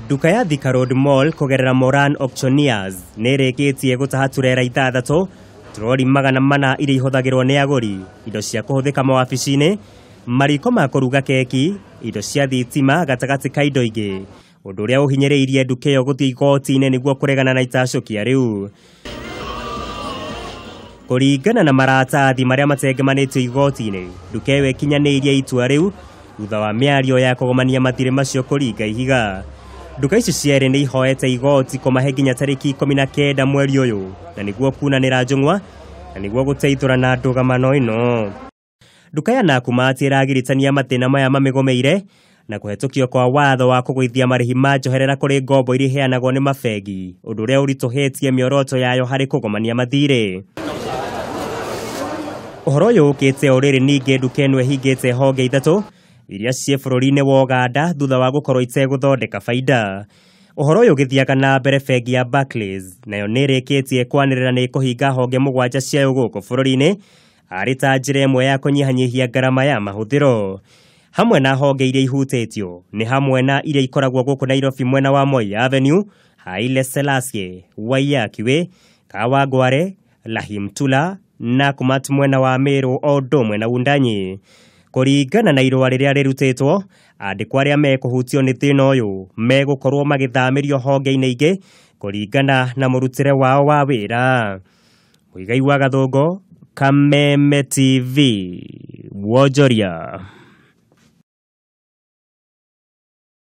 Nduka ya Thika Road Mall kũgerera Moran Auctioneers nĩ ĩrĩkĩtie gũtaha turera 6, trori 400 iria ihũthagĩrwo nĩ agũri, indo cia kũhũthĩka mawabici-inĩ, mariko ma kũruga keki, indo cia thitima gatagatĩ ka indo ingĩ, ũndũ ũrĩa ũhinyĩrĩirie nduka ĩyo gũthiĩ igoti-inĩ nĩguo kũregana na itacũkia rĩu. Kũringana na maratathi marĩa matengemanĩtio igoti-inĩ, nduka ĩyo ĩkinyanĩirie itua rĩu thutha wa mĩario ya kũgomania mathirĩ macio kũringa ihiga. Nduka ici cierĩ nĩ ihoete igoti kũmahe nginya tarĩki 19 mweri ũyũ, na nĩguo kunanĩra njũng'wa na nĩguo gũteithũrana ndũgamano ĩno. Nduka ya Nakumatt ĩragiritania mathĩna maya mamĩgomeire na kũhetũkio kwa watho wa kũgũithia marĩhi ma njoherera kũrĩ ngombo iria iheanagwo nĩ mabengi, ũndũ ũrĩa ũritũhĩtie mĩoroto yayo harĩ kũgomania mathirĩ. Ũhoro ũyũ ũkĩte o rĩrĩ ningĩ nduka ĩno ĩhingĩte honge 3 iria ciĩ bũrũri-inĩ wa Uganda thutha wa gũkorwo itegũthondeka baida. Ũhoro ũyũ ũgĩthiaga na mbere bengi ya Barclays nayo nĩ ĩrĩkĩtie kwanĩrĩra nĩ ĩkũhinga honge 7 ciayo gũkũ bũrũri-inĩ arĩ ta njĩra ĩmwe ya kũnyihanyihia ngarama ya mahũthĩro. Hamwe na honge iria ihutĩtio nĩ hamwe na iria ikoragwo gũkũ Nairobi mwena wa Moi Avenue, Haile Selassie, Waiyaki Way, Kawangware, Lahimtula, Nakumatt mwena wa Meru o ũndũ ũmwe na Wundanyi. Kũringana na irũa rĩrĩa rĩrutĩtwo, andĩkwo arĩa mekũhutio nĩ thĩna ũyũ megũkorwo magĩthamĩrio honge-inĩ ingĩ kũringana na mũrutĩre wao wa wĩra. Mũigai wa Gathũngũ, Kameme TV, Wonjoria.